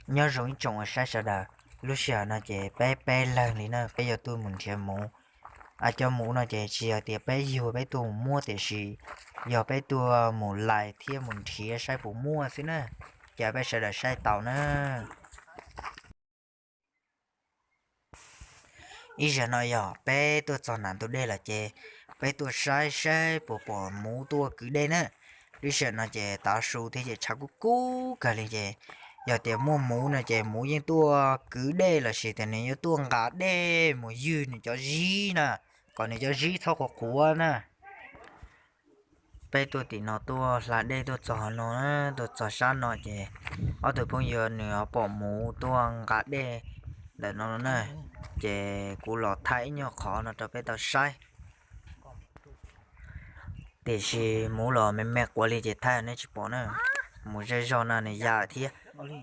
Nyob zoo ib tsoom uas saib sawv daws, lub sij hawm no ces peb peb leeg li na, peb yuav tuaj mus nrhiav muv. Cov muv no ces tsis yog tias peb yug peb tuaj mus muab, tiam sis yog peb tuaj mus lais thiab mus nrhiav saib puas muaj xwb na. Ces peb sawv daws saib tau na. Ib zaug no yog peb tuaj txog nram ntug dej lawm ces peb tuaj saib saib puas pom muv tuaj kwv dej na. Lub sij hawm no ces tav su thiab ces tshav kub kub kawg li ces yog tias muaj muv no ces muv yeej tuaj kwv dej lossis tias nws yuav tuaj nqa dej mus ywg nws cov zib na, kom nws cov zib txhob qhuav qhuav na. Peb tuaj tim no tuaj hla dej tuaj txog no, tuaj txog sab no ces ob tug phooj ywg nws ho pom muv tuaj nqa dej ntawm no no na, ces kuv los thaij ib nyuag qhov no rau peb tau saib. Tiam sis muv los me me quav li ces thaij nej tsis pom na, muv zej zog no nws ya thiab,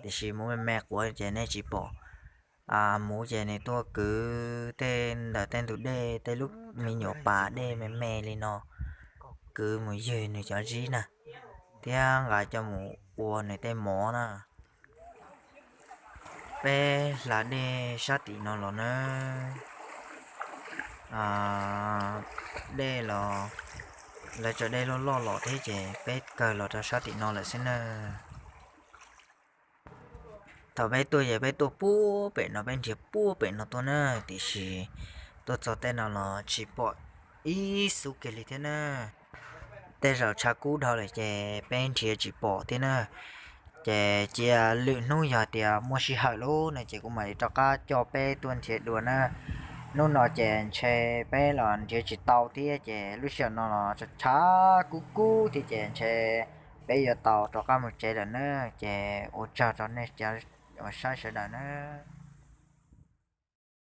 tiam sis muv me me quav ces nej tsis pom. Muv ces nws tuaj kwv tej ntawm tej ntug dej tej lub me nyuam pas dej me me li no, kwv mus ywg nws cov zib na, thiab nqa coj mus ua nws tej mov na. Peb hla dej sab tim no los na, dej los, lawv tso dej loj loj los thiab ces peb kawg los rau sab tim no lawm xwb na. Thaum peb tuaj ces peb tuaj puag pem no, peb nrhiav puag pem no tuaj na, tiam sis tuaj txog tej no los tsis pom ib xub kiag li thiab na. Tej zaum tshav kub dhau lawm ces peb nrhiav tsis pom thiab na. Ces cia lwm hnub yog tias muaj sij hawm lawm no ces kuv mam li rov qab coj peb tuaj nrhiav dua na. Hnub no ces ntshe peb los nrhiav tsis tau thiab ces lub sij hawm no los tshav kub kub thiab ces ntshe peb yuav tau rov qab mus tsev lawm na. Ces ua tsaug rau nej cov uas saib sawv daws na.